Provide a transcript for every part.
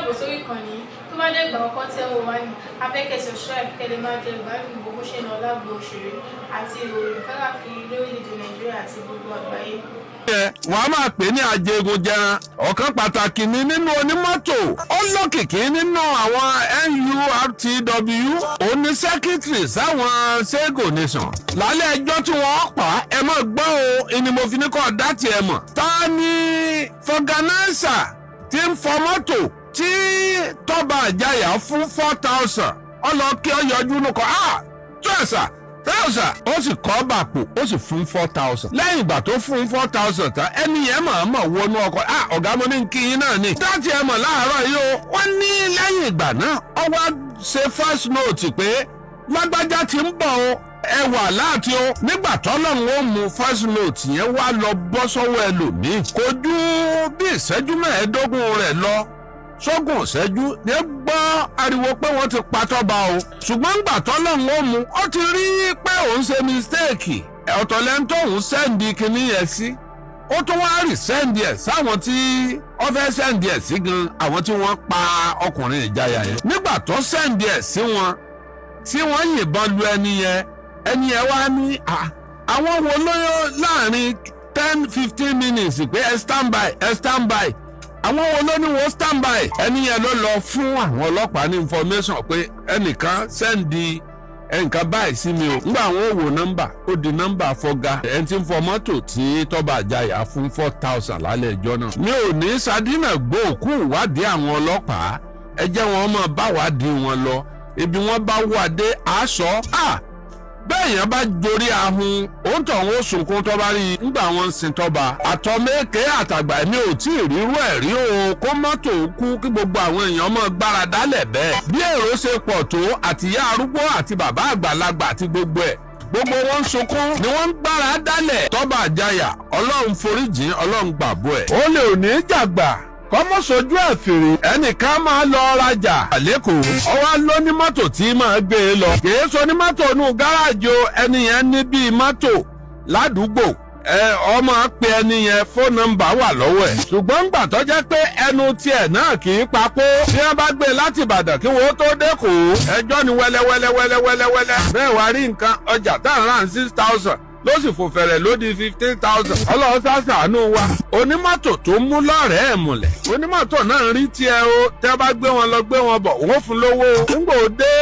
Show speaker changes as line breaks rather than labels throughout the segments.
Káàbọ̀ sórí ìkànnì yìí. Tó bá jẹ́ ìgbà àkọ́kọ́ tẹ́ ò wá ní, a fẹ́ kẹ́ subscribe kẹ́ lè máa jẹ ìgbádùn gbogbo ṣe ń lọ lágbo òṣèré àti ìròyìn káàkiri lórílẹ̀‐èdè Nàìjíríà àti gbogbo àgbáyé.
Wọ́n á máa pè ní ajégunjẹran. Ọ̀kan pàtàkì ni nínú onímọ́tò, ó lókìkí nínú àwọn NURTW, òní secretary sáwọn Sego Nation. Lálẹ́ ẹjọ́ tí wọ́n pa, ẹ mọ̀ gbọ́ o, ni mo fi ní kọ́ dá tiẹ̀ mọ̀. Ta ni vulcanizer tí ń fọ mọ́tò tí Tọ́ba Àjàyà fún 4,000? Ọlọ́kí ọyọjú nù kọ́ ah tọ́sà thousand, ó sì kọ́ bàpò, ó sì fún 4,000. Lẹ́yìn ìgbà tó fún 4,000 tán, ẹni yẹn mọ̀ wọnú ọkọ̀. Ah, ọ̀gá, mo ní kí yín náà ni. Dáàtì ẹ mọ̀ láàárọ̀ yìí o, wọ́n ní lẹ́yìn ìgbà náà, ó wá ṣe first note pé lágbájá ti ń bọ̀ o, ẹ wà láti o. Nígbà tọ́lọ́run ó mú, first note yẹn wá lọ bọ́ sọ́wọ́ ẹlòmíì. Kò ju bí ìṣẹ́jú 15 rẹ̀ lọ sógùn ìṣẹ́jú ní gbọ́ ariwo pé wọ́n ti pa Tọ́ba o. Ṣùgbọ́n gbà tọ́lọ́run ó mú, ó ti rí pé òun ṣe mistake. Ọ̀tọ̀ lẹ́ni tóun send kinní yẹn sí, ó tún wá rí send ẹ̀ sáwọn tí ó fẹ́ send ẹ̀ sí gan, àwọn tí wọ́n pa ọkùnrin Ìjayà yẹn. Nígbà tó send ẹ̀ sí wọn, tí wọ́n yìnbọn lu ẹni yẹn, ẹni yẹn wá ní àwọn wo ló láàrin 10-15 minutes pé ẹ stand by, ẹ stand by? Àwọn wo ló ní wọ́n stand by? Ẹni yẹn ló lọ fún àwọn ọlọ́pàá ní information pé ẹnìkan send ẹnìkan báyìí sí mi o. Ńgbà àwọn ò wò nọ́mbà, ó di nọ́mbà fọ́gá ẹni tí ń fọ mọ́tò tí Tọ́ba Àjàyà fún 4,000 lálẹ́ ẹjọ́ náà. Mi ò ní sadínà gbóòkú ìwádìí àwọn ọlọ́pàá. Ẹ jẹ́ wọn mọ̀ bá wádìí wọn lọ, ibi wọn bá wà dé àásọ. Bẹ́ẹ̀ yẹn bá jorí ahun, òun tó ń sunkún tó bá rí i ńgbà wọn ń sin Tọ́ba. Àtọ́mẹ́kẹ́ àtàgbà, mi ò tí ì rírú ẹ̀ rí o, kó mọ́tò kú kí gbogbo àwọn èèyàn mọ́ gbára dálẹ̀ bẹ́ẹ̀. Bí èrò ṣe pọ̀ tó, àtìyá arúgbó àti bàbá àgbàlagbà àti gbogbo ẹ̀, gbogbo wọn ń sunkún ni wọ́n ń gbára dálẹ̀. Tọ́ba Àjàyà, Ọlọ́run foríjìn, Ọlọ́run gbàgbọ́ ẹ̀. Ó lè ò ní jàgbà kọ́mọ́ sojú ẹ̀ fèrè. Ẹnìkan máa lọ rajà lẹ́kọ̀ọ́, ọwọ́ ló ní mọ́tò tí máa gbé e lọ. Kìí sọ ní mọ́tò inú gáràjì o, ẹni yẹn ní bíi mọ́tò ládùúgbò ẹ ọmọ pe ẹni yẹn, phone number wà lọ́wọ́ ẹ̀. Ṣùgbọ́n ńgbà tó jẹ́ pé ẹnu tiẹ̀ náà kì í papò, bí wọ́n bá gbé e láti Ìbàdàn kí wọ́n tó dẹ́kọ̀ọ́, ẹjọ́ ni wẹ́lẹ́wẹ́lẹ́ wẹ́lẹ́wẹ́lẹ́ wẹ́lẹ́. Bẹ́ẹ̀ wá rí nǹkan ọjà tá à ń rà 6,000 ló sì fò fẹ̀rẹ̀ ló di 15,000. Ọlọ́run ṣàṣàánú wa. Onímọ́tò tó mú lọ́rẹ̀ẹ́ múlẹ̀, onímọ́tò náà rí tiẹ̀ o. Tẹ́ bá gbé wọn lọ, gbé wọn bọ̀, wọ́n fún lówó. Nígbà ó dé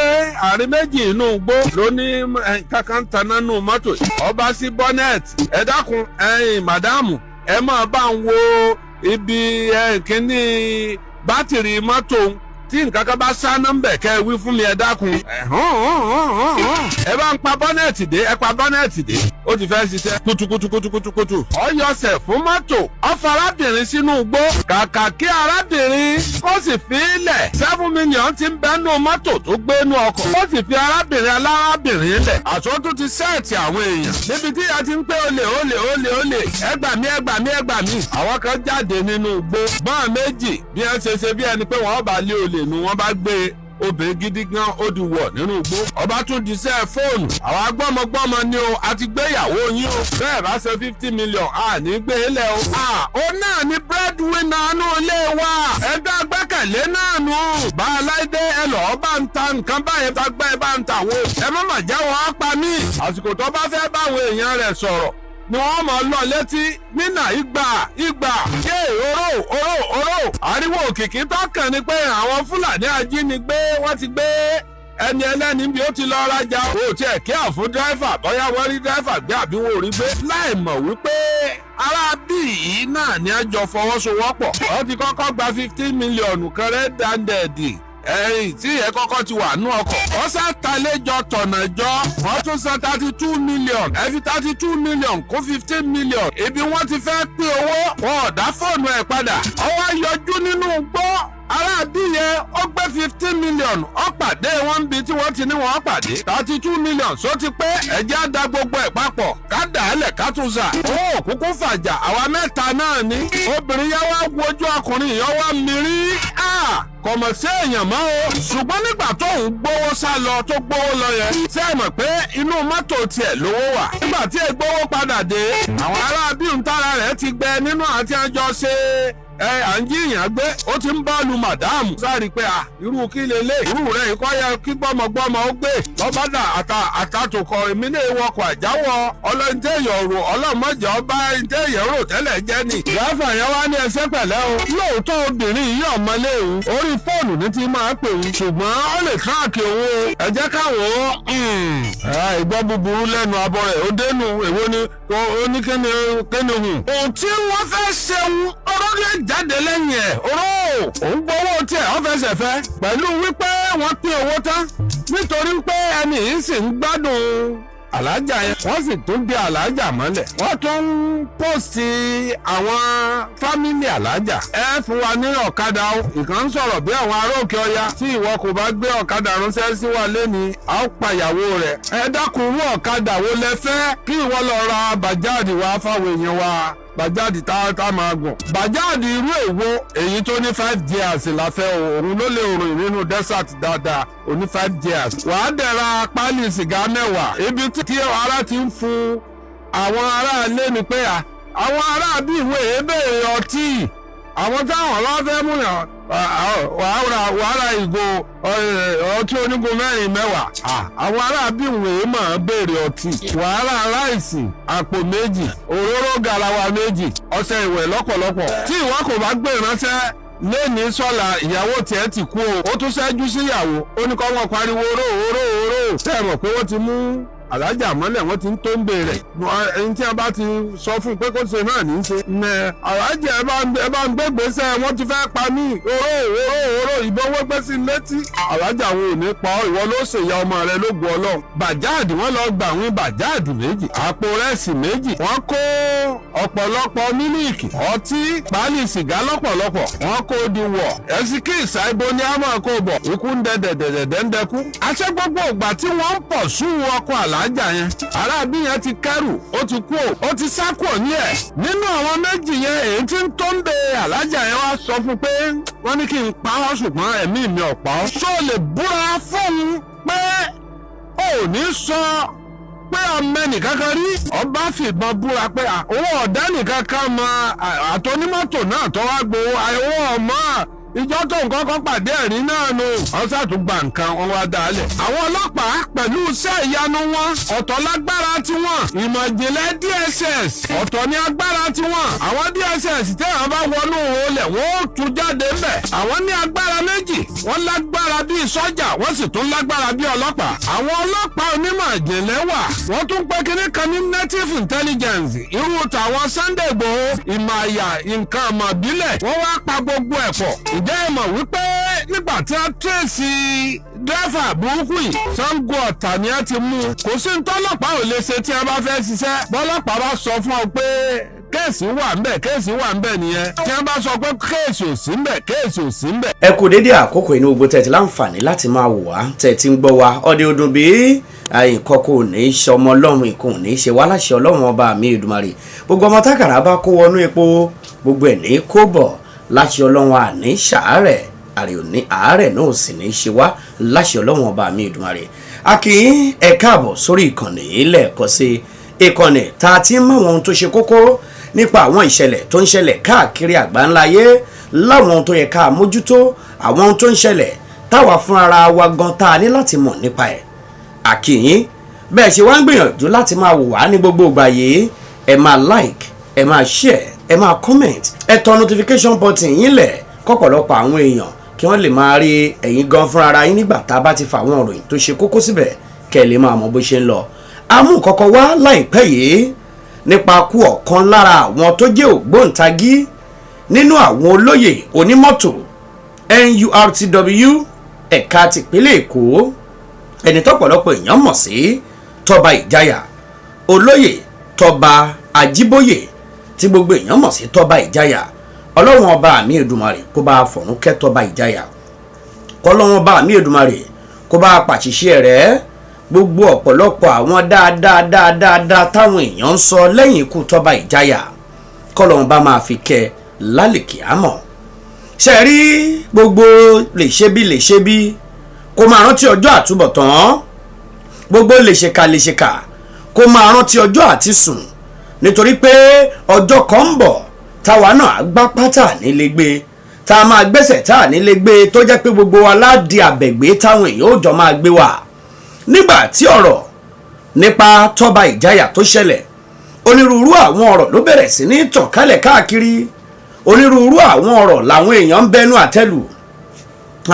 àárín méjì inú igbó, ló ní kankan taná nù mọ́tò, ọba sí bonnet. Ẹ dákun, ẹ̀yin madam, ẹ máa bá ń wo ibi kíní bátìrì mọ́tò, tí nǹkan kan bá sá nọ́mbẹ̀, kẹ́ ẹ wí fún mi, ẹ dákun. Ẹ bá ń pa bonnet dé, ẹ pa bonnet dé, ó ti fẹ́ ṣiṣẹ́ kutukutukutukutu. Ọyọsẹ̀ fún mọ́tò, ọfọ arábìnrin sínú igbó. Kàkà kí arábìnrin kó sì fi í lẹ̀, 7 million ti ń bẹ́nu mọ́tò tó gbé nú ọkọ̀, ó sì fi arábìnrin alárábìnrin lẹ̀. Àṣọ ti set àwọn èèyàn níbi tí a ti ń pé olè, olè, olè, olè, ẹ gbà mí, ẹ gbà mí, ẹ gbà mí. Àwọn kan jáde nínú igbó, bọ́n méjì bí wọ́n ṣe ṣe bí ẹni pé wọ́n bá lé olè nu, wọ́n bá gbé obìnrin gidi gan, ó di wọ̀ nínú igbó. Ọba tún di sẹ́ fóònù àwọn agbọ́mọgbọ́mọ ni o, àti gbéyàwó yín o, bẹ́ẹ̀ bá ṣe 50 million, a ní gbé e lẹ̀ o. Ó náà ní breadwinner nù ilé wa, ẹgbẹ́ agbẹ́kẹ̀lé náà nù. Bá a láìdé, ẹ lọ́ọ́ bá ń ta nǹkan báyìí, bá gbẹ́ bá ń ta wo, ẹ má mà jẹ́ wọ́n pa mí. Àsìkò tó bá fẹ́ báwọn èèyàn rẹ̀ sọ̀rọ̀ ni wọ́n mọ̀ lọ létí nínà ìgbà ìgbà yé oró oró oró. Ariwo òkìkí tọkàn ni pé àwọn Fúlàní ajínigbé, wọ́n ti gbé ẹni ẹlẹ́ni bí ó ti lọ rajà. Ó tiẹ̀ kí àfún driver, bóyá wọ́n rí driver gbé àbí wọn ò rí gbé, láì mọ̀ wípé ará bíi náà ní àjọ fọwọ́sowọ́pọ̀. Wọ́n ti kọ́kọ́ gba 15 million kan rẹ̀ dandẹ̀dì ẹ̀yìn tí ìyẹn kọ́kọ́ ti wà nú ọkọ̀. Wọ́n sá talẹ́jọ tọ̀nà jọ, wọ́n tún san 32 million. Ẹ fi 32 million kún 15 million. Ibi wọ́n ti fẹ́ pín owó, wọn ò dá fóònù ẹ̀ padà. Ọwọ́ yọjú nínú gbọ́ aráàbí yẹn, ó gbé 15 million, ó pàdé wọn bí tí wọ́n ti ní wọ́n pàdé. 32 million só ti pé. Ẹ̀jẹ̀ á da gbogbo ẹ̀ papọ̀, ká dà á lẹ̀, ká tún sà. Owó òkúkú fàjà, àwa mẹ́ta náà ní. Obìnrin yẹn wá wojú ọkùnrin yẹn, wá mírí, kọ̀mọ̀ sí èèyàn mọ́ o. Ṣùgbọ́n nígbà tó ń gbowó sá lọ, tó gbowó lọ yẹn, ṣé ẹ mọ̀ pé inú mọ́tò tiẹ̀ lówó wà? Nígbà tí ègbówó padà dé, àwọn ará bíi ń tára rẹ̀ ti gbẹ nínú àti àjọ ṣe. Ẹ à ń jíyàn gbé, ó ti ń bọ́ọ̀lù madam sáré pé à irú kí lélẹ̀, irú rẹ̀ ikọ́ yẹ kí gbọ́mọgbọ́mọ ó gbé lọ́bàdà àtàtùkọ. Èmi náà wọkọ̀ àjáwọ̀ ọlọ́ntẹ̀yọ̀ rò, ọlọ́mọdé ọba ntẹ̀yẹ̀ rò tẹ́lẹ̀ jẹ́ ni. Dírẹ́fà yẹn wá ní ẹsẹ̀ pẹ̀lẹ́ o, lóòótọ́ obìnrin yìí ọ̀mọlé òun, orí fóònù ní ti máa pè òun, ṣùgbọ́n ó lè track òun o. Ẹ jẹ́ káwọn ìgbọ́ búburú lẹ́nu abọ́ rẹ̀ ó dénú. Èwo ni ó ní kíni kíni hùn. Ohun tí wọ́n fẹ́ ṣeun ọ̀rọ̀ lè jáde lẹ́yìn ẹ̀ oró òun gbowó tiẹ̀, wọ́n fẹsẹ̀ fẹ́ pẹ̀lú wípé wọ́n pín owó tán, nítorí pé ẹni yìí sì ń gbádùn alájà yẹn. Wọ́n sì tún dé alájà mọ́lẹ̀, wọ́n tún ń post àwọn family alájà. Ẹ fún wa ní ọ̀kadà o. Ìkan ń sọ̀rọ̀ bí àwọn ará òkè ọya, tí ìwọ kò bá gbé ọ̀kadà ránṣẹ́ sí wa lẹ́ni, a ó pa ìyàwó rẹ̀. Ẹ dákun, irú ọ̀kadà wo lẹ fẹ́? Kí ìwọ lọ ra Bajaj wá fáwọn èèyàn wa, Bajaj tá máa gùn. Bajaj irú èwo? Èyí tó ní 5 gears la fẹ́ o, òun ló lè rìn nínú desert dáadáa, ó ní 5 gears. Wàá dẹ̀ra pálí sìgá 10. Ibi tí ara ti ń fún àwọn aráalé ni pé à àwọn ará bí ìwé ebéèrè ọtí, àwọn táwọn bá fẹ́ mú yàn, wàá ra ìgò ọtí onígun mẹ́rin 10. Àwọn ará bí ìwé máa béèrè ọtí. Wàá ra ráìsì àpò 2, òróró garawa 2, ọṣẹ ìwẹ̀ lọ́pọ̀lọpọ̀. Tí ìwọ kò bá gbé ìránṣẹ́ lẹ́ni sọ́la, ìyàwó tiẹ̀ ti kú o. Ó tún ṣẹ́jú síyàwó, ó ní kọ́ wọn pariwo oró oró oró. Tẹ́ ẹ mọ̀ pé wọ́n ti mú alájà mọ́lẹ̀, wọ́n ti ń tó ń bèrè ẹni tí a bá ti sọ fún un pé kó ṣe náà ní í ṣe. Nẹ alájà, ẹ bá ń gbé gbèsè, wọ́n ti fẹ́ pa mí, oró oró oró. Ìbọn wọ́n gbé sí létí. Alájà wo ò ní pa ọ́, ìwọ ló ṣèyá ọmọ rẹ lógun Ọlọ́run. Bajaj, wọ́n lọ gbà wín Bajaj 2, àpò rẹ́sì 2, wọ́n kó ọ̀pọ̀lọpọ̀ mílíìkì, ọtí, pálí sìgá lọ́pọ̀lọpọ̀, wọ́n kó di wọ̀. Ẹ̀sìkì ìsáìbò ni a máa kó bọ̀, ikú ń dẹ dẹ̀dẹ̀dẹ̀ ń dẹkú. Àṣẹ gbogbo ìgbà tí wọ́n ń pọ̀ sún ọkọ̀ àlàájà yẹn, arábí yẹn ti kẹ́rù, ó ti kú, ó ti sá kúrò ní ẹ̀. Nínú àwọn méjì yẹn, èyí tí ń tó ń de àlàájà yẹn wá sọ fún pé wọ́n ní kí n pa ọ́, ṣùgbọ́n ẹ̀mí mi ò pa ọ́. Ṣó lè búra fóun pé ò ní sọ pé ọmọ ẹnìkan kan rí? Ọba fìbọn búra pé owó ọ̀dá nìkan kan mọ àtọ́nímọ́tò náà tó wá gbowó owó ọmọ ìjọ tó nǹkan kan pàdé ẹ̀rín náà nù. Wọ́n ṣàtúgbà nǹkan wọn wá dálẹ̀. Àwọn ọlọ́pàá pẹ̀lú iṣẹ́ ìyanu wọn, ọ̀tọ̀ lágbára tiwọn. Ìmọ̀ ìjìnlẹ̀ DSS, ọ̀tọ̀ ní agbára tiwọn. Àwọn DSS tí àwọn bá wọnú olè, wọ́n ó tú jáde ńbẹ̀. Àwọn ní agbára méjì, wọ́n lágbára bíi sọ́jà, wọ́n sì tún lágbára bíi ọlọ́pàá. Àwọn ọlọ́pàá onímọ̀ ìjìnlẹ̀ wà. Wọ́n tún pé kinní kan ní native intelligence, irú tàwọn Sunday Igboho, ìmọ̀ àyà nǹkan ọmọ ìbílẹ̀, wọ́n wá pa gbogbo ẹ̀ pọ̀. Ǹjẹ́ ẹ mọ̀ wípé nígbà tí a trace dírẹ́fà burúkú yìí, Sango Ọ̀tà ni a ti mú un. Kò sí ní tọ́lọ́pàá ò lè ṣe tí a bá fẹ́ ṣiṣẹ́. Bọ́lọ́pàá bá sọ fún ọ pé case wà ńbẹ̀, case wà ńbẹ̀ nìyẹn. Tí wọ́n bá sọ pé case ò sí ńbẹ̀, case ò sí ńbẹ̀.
Ẹ kú dédé àkókò inú gbogbo tẹ̀ tí láǹfààní láti máa wò wá, tẹ̀ tí ń gbọ́ wa. Ọdẹ ọdún bí nǹkan kò ní í ṣe ọmọ Ọlọ́run, nǹkan ò ní í ṣe wá láṣẹ Ọlọ́run ọba mi Èdùmàrè. Gbogbo ọmọ tákàrà bá kó wọnú epo, gbogbo ẹ̀ ní kó bọ̀ láṣẹ Ọlọ́run. Àní ṣàárẹ̀ àrè òní, àárẹ̀ náà sì ní í ṣe wá láṣẹ Ọlọ́run ọba mi Èdùmàrè. A kì í ẹ káàbọ̀ sórí ìkànnì yìí lẹ́ẹ̀kan sí, ìkànnì tá a ti ń mọ àwọn ohun tó ṣe kókó nípa àwọn ìṣẹ̀lẹ̀ tó ń ṣẹlẹ̀ káàkiri àgbáńláyé, láwọn ohun tó yẹ ká mójútó, àwọn ohun tó ń ṣẹlẹ̀ táwa fúnra wa gan tá a ní láti mọ̀ nípa ẹ̀. Àkìyín bẹ́ẹ̀ ṣe wá ń gbìyànjú láti máa wò wá ní gbogbo ìgbà yìí. Ẹ máa like, ẹ máa share, ẹ máa comment, ẹ tọ notification button yín lẹ̀ kọ́pọ̀lọpọ̀ àwọn èèyàn kí wọ́n lè máa rí ẹ̀yin gan fúnra ara yín nígbà tá a bá ti fa àwọn ìròyìn tó ṣe kókó síbẹ̀, kẹ́ ẹ lè máa mọ bó ṣe ń lọ. Amú kọ́kọ́ wá láìpẹ́ yìí nípa kú ọ̀kan lára àwọn tó jẹ́ ògbóǹtagí nínú àwọn olóyè onímọ́tò NURTW ẹ̀ka tìpínlẹ̀ Èkó, ẹni tọ́pọ̀lọpọ̀ èèyàn mọ̀ sí Tọ́ba Ìjayà, Olóyè Tọ́ba Àjíbóyè tí gbogbo èèyàn mọ̀ sí Tọ́ba Ìjayà. Ọlọ́run ọba mi Èdùmàrè kó bá fọ̀run kẹ́ Tọ́ba Ìjayà, kọ́lọ́run ọba mi Èdùmàrè kó bá pàṣìṣe rẹ̀. Gbogbo ọ̀pọ̀lọpọ̀ àwọn dáadáa dáadáa táwọn èèyàn ń sọ lẹ́yìn ikú Tọ́ba Ìjayà, kọ́lọ́run bá máa fi kẹ́ lálìkí àmọ́ ṣe rí gbogbo lè ṣe bí lè ṣe bí kó máa rántí ọjọ́ àtúbọ̀tán, gbogbo lè ṣèkà lè ṣèkà kó máa rántí ọjọ́ àti sùn, nítorí pé ọjọ́ kan ń bọ̀. Táwa náà gbá pátá nílé gbé, tá a máa gbẹ́sẹ̀ tá a nílé gbé, tó jẹ́ pé gbogbo wa ládi àbẹ̀gbé táwọn èèyàn ó jọ máa gbé wa. Nígbà tí ọ̀rọ̀ nípa Tọ́ba Ìjayà tó ṣẹlẹ̀, onírúurú àwọn ọ̀rọ̀ ló bẹ̀rẹ̀ sí ní tàn kálẹ̀ káàkiri. Onírúurú àwọn ọ̀rọ̀ làwọn èèyàn ń bẹnu àtẹ́lù.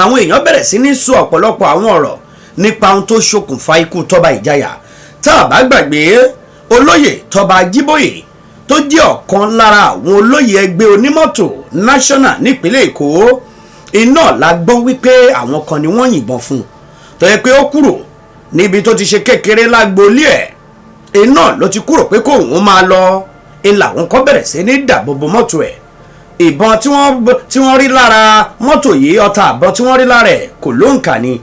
Àwọn èèyàn bẹ̀rẹ̀ sí ní sọ ọ̀pọ̀lọpọ̀ àwọn ọ̀rọ̀ nípa ohun tó ṣokùnfà ikú Tọ́ba Ìjayà. Tá a bá gbàgbé, olóyè Tọ́ba Ajíbóyè, tó jẹ́ ọ̀kan lára àwọn olóyè ẹgbẹ́ onímọ́tò national nípínlẹ̀ Èkó, iná la gbọ́ wípé àwọn kan ni wọ́n yìnbọn fún un, tó yẹ pé ó kúrò níbi tó ti ṣe kékeré lágboolé ẹ̀, iná ló ti kúrò pé kóun máa lọ, ńlá àwọn kan bẹ̀rẹ̀ sí ní dàbòbò mọ́tò ẹ̀. Ìbọn tí wọ́n rí lára mọ́tò yìí, ọta àbọn tí wọ́n rí lára ẹ̀ kò lóǹkà ni,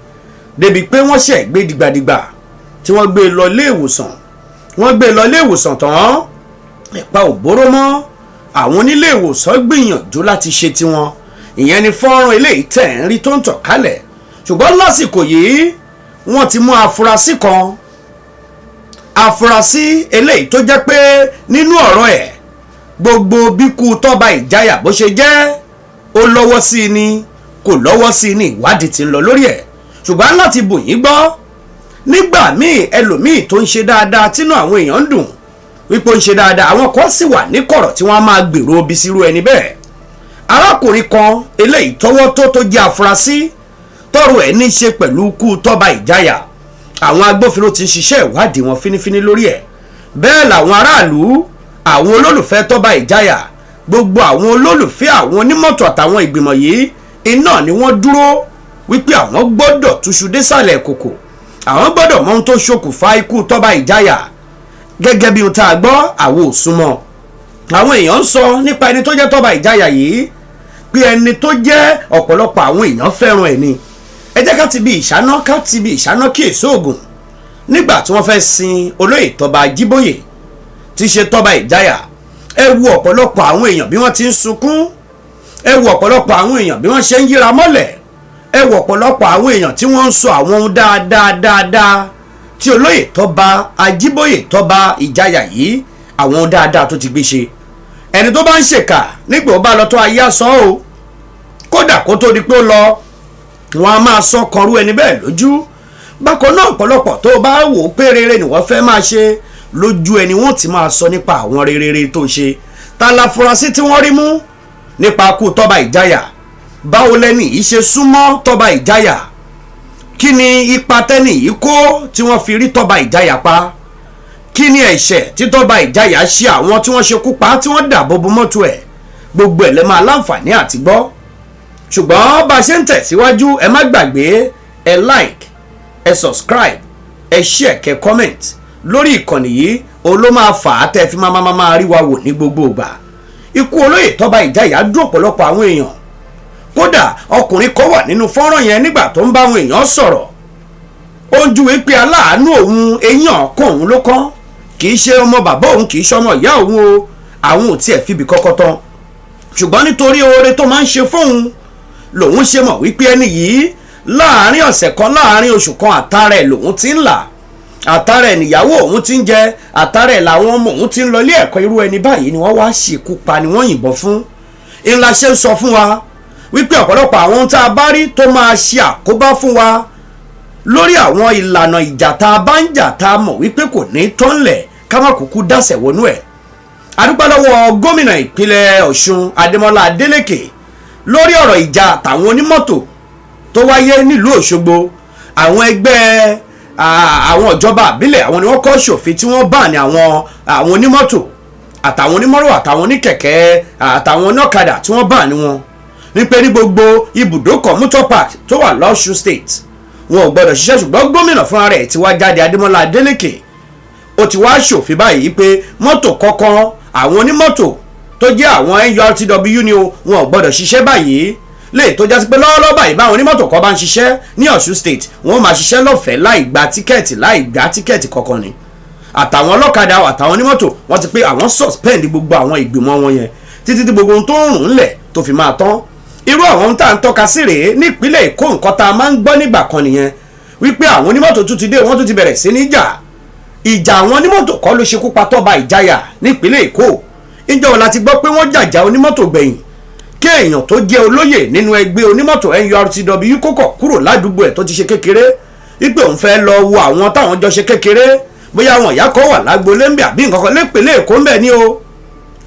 débi pé wọ́n ṣẹ̀ gbé dìgbàdìgbà tí wọ́n gbé lọ ilé ìwòsàn. Wọ́n gbé lọ ilé ìwòsàn tán, ẹ̀pa ò bóró mọ́. Àwọn onílé ìwòsàn gbìyànjú láti ṣe tiwọn. Ìyẹn ni fọ́nrán eléyìí tẹ̀ ń rí tó ń tàn kálẹ̀. Ṣùgbọ́n lásìkò yìí, wọ́n ti mú afurasí kan, afurasí eléyìí tó jẹ́ pé nínú ọ̀rọ̀ ẹ̀, gbogbo bíkú Tọ́ba Ìjayà bó ṣe jẹ́, ó lọ́wọ́ sí i ni, kò lọ́wọ́ sí i ni, ìwádìí ti ń lọ lórí ẹ̀. Ṣùgbọ́n láti bù yín gbọ́, nígbà míì, ẹlòmíì tó ń ṣe dáadáa, tínú àwọn èèyàn ń dùn wípé ó ń ṣe dáadáa, àwọn kan sì wà ní kọ̀rọ̀ tí wọ́n á máa gbèrò ibi sírú ẹni bẹ́ẹ̀. Arákùnrin kan eléyìí tọ́wọ́ tó jẹ́ afurasí tọ́rọ̀ ẹ̀ ní í ṣe pẹ̀lú ikú Tọ́ba Ìjayà, àwọn agbófinró ti ń ṣiṣẹ́ ìwádìí wọn fínífíní lórí ẹ̀. Bẹ́ẹ̀ làwọn aráàlú, àwọn olólùfẹ́ Tọ́ba Ìjayà, gbogbo àwọn olólùfẹ́ àwọn onímọ́tò àtàwọn ìgbìmọ̀ yìí, iná ni wọ́n dúró wípé àwọn gbọ́dọ̀ túṣu désàlẹ̀ kòkò, àwọn gbọ́dọ̀ mọ ohun tó ṣokùnfà ikú Tọ́ba Ìjayà. Gẹ́gẹ́ bí ohun tá a gbọ́, àwọn ò súnmọ́. Àwọn èèyàn ń sọ nípa ẹni tó jẹ́ Tọ́ba Ìjayà yìí pé ẹni tó jẹ́ ọ̀pọ̀lọpọ̀ àwọn èèyàn fẹ́ràn ẹ̀ ni. Ẹ jẹ́ ká ti bí ìṣáná kí èso ògùn. Nígbà tí wọ́n fẹ́ sin olóyè Tọ́ba Ajíbóyè, tí ṣe Tọ́ba Ìjayà, ẹ wo ọ̀pọ̀lọpọ̀ àwọn èèyàn bí wọ́n ti ń sunkún. Ẹ wo ọ̀pọ̀lọpọ̀ àwọn èèyàn bí wọ́n ṣe ń yíra mọ́lẹ̀. Ẹ wo ọ̀pọ̀lọpọ̀ àwọn èèyàn tí wọ́n ń sọ àwọn ohun dáadáa dáadáa tí olóyè Tọ́ba Ajíbóyè, Tọ́ba Ìjayà yìí, àwọn ohun dáadáa tó ti gbé ṣe. Ẹni tó bá ń ṣèkà, nígbà ó bá lọ tó, ayé sọ o. Kódà kó tó di pé ó lọ, wọn a máa sọ kọrú ẹni bẹ́ẹ̀ lójú. Bákan náà, ọ̀pọ̀lọpọ̀ tó bá wò ó pé rere ni wọ́n fẹ́ máa ṣe, lójú ẹni wọ́n ti máa sọ nípa àwọn rere tó ṣe. Ta láfurasí tí wọ́n rí mú nípa ikú Tọ́ba Ìjayà? Báwo lẹ́ni yìí ṣe súnmọ́ Tọ́ba Ìjayà? Kí ni ipa tẹ́nì yìí kó tí wọ́n fi rí Tọ́ba Ìjayà pa? Kí ni ẹ̀ṣẹ̀ tí Tọ́ba Ìjayà ṣe àwọn tí wọ́n ṣekú pa, tí wọ́n dàbò bo mọ́tò ẹ̀? Gbogbo ẹ̀ lẹ́ máa láǹfààní àti gbọ́. Ṣùgbọ́n bá a ṣe ń tẹ̀síwájú, ẹ má gbàgbé, ẹ like, ẹ subscribe, ẹ share, kẹ́ comment lórí ìkànnì yìí. Òun ló máa fà á tẹ́ fi máa máa máa rí wa wò ní gbogbo ìgbà. Ikú olóyè Tọ́ba Ìjayà dùn ọ̀pọ̀lọpọ̀ àwọn èèyàn. Kódà, ọkùnrin kan wà nínú fọ́nrán yẹn nígbà tó ń bá àwọn èèyàn sọ̀rọ̀, ó ń júwe pé aláàánú òun, eyín ọ̀kan òun ló kán, kì í ṣe ọmọ bàbá òun, kì í ṣe ọmọ ìyá òun o, àwọn ò tiẹ̀ fìbí kọ́kọ́ tán, ṣùgbọ́n nítorí oore tó máa ń ṣe fóun lòun ṣe mọ̀ wípé ẹni yìí, láàárín ọ̀sẹ̀ kan, láàárín oṣù kan, àtàrà ẹ̀ lòun ti ń là, àtàrà ẹ̀ níyàwó òun ti ń jẹ, àtàrà ẹ̀ làwọn ọmọ òun ti ń lọ ilé ẹ̀kọ́. Irú ẹni báyìí ni wọ́n wá ṣekú pa, ni wọ́n yìnbọn fún. Ńlá ṣe ń sọ fún wa wípé ọ̀pọ̀lọpọ̀ àwọn ohun tá a bá rí tó máa ṣe àkóbá fún wa lórí àwọn ìlànà ìjà tá a bá ń jà, tá a mọ̀ wípé kò ní tọ́nlẹ̀, ká má kúkú dásẹ̀ wọnú ẹ̀. Adúpẹ́ lọ́wọ́ gómìnà ìpínlẹ̀ Ọ̀ṣun, Adémọ́lá Adélékè, lórí ọ̀rọ̀ ìjà tàwọn onímọ́tò tó wáyé nílùú Òṣogbo. Àwọn ẹgbẹ́ àwọn ìjọba àbílẹ̀, àwọn ni wọ́n kọ́ ṣòfin tí wọ́n bá ní àwọn onímọ́tò àtàwọn onímọ́rò àtàwọn oníkẹ̀kẹ́ àtàwọn oníọ̀kadà tí wọ́n bá ní wọn ní pé ní gbogbo ibùdókọ̀, motor park tó wà lọ́ṣun State, wọn ò gbọ́dọ̀ ṣiṣẹ́. Ṣùgbọ́n gómìnà fúnra rẹ̀ ti wá jáde, Adémọ́lá Adélékè, ó ti wá ṣòfin báyìí pé mọ́tò kọ̀ọ̀kan, àwọn onímọ́tò tó jẹ́ àwọn NURTW ni o, wọn ò gbọ́dọ̀ ṣiṣẹ́ báyìí, lè tó jásí pé lọ́wọ́lọ́wọ́ báyìí, báwọn onímọ́tò kan bá ń ṣiṣẹ́ ní Ọ̀ṣun State, wọ́n máa ṣiṣẹ́ lọ́fẹ̀ẹ́ láì gba tíkẹ́ẹ̀tì kankan ni. Àtàwọn ọlọ́kadà àtàwọn onímọ́tò, wọ́n ti pé àwọn suspend gbogbo àwọn ìgbìmọ̀ wọn yẹn títí tí gbogbo ohun tó ń rùn ńlẹ̀ tó fi máa tán. Irú àwọn ohun tá à ń tọ́ka sí rèé. Nípínlẹ̀ Èkó, nǹkan tá a máa ń gbọ́ nígbà kan nìyẹn wípé àwọn onímọ́tò tún ti dé, wọ́n tún ti bẹ̀rẹ̀ sí ní jà. Ìjà àwọn onímọ́tò kọ́ ló ṣekú pa Tọ́ba Ìjayà nípínlẹ̀ Èkó. Ìjọ wo la ti gbọ́ pé wọ́n jàjà onímọ́tò gbẹ̀yìn? Kí èèyàn tó jẹ́ olóyè nínú ẹgbẹ́ onímọ́tò NURTW kókọ̀ kúrò ládùúgbò ẹ̀ tó ti ṣe kékeré, wípé òun fẹ́ lọ wo àwọn táwọn jọ ṣe kékeré, bóyá àwọn ìyá kan wà lágbolé ńbẹ àbí nǹkan kan lépèlé Èkó ńbẹ ni o,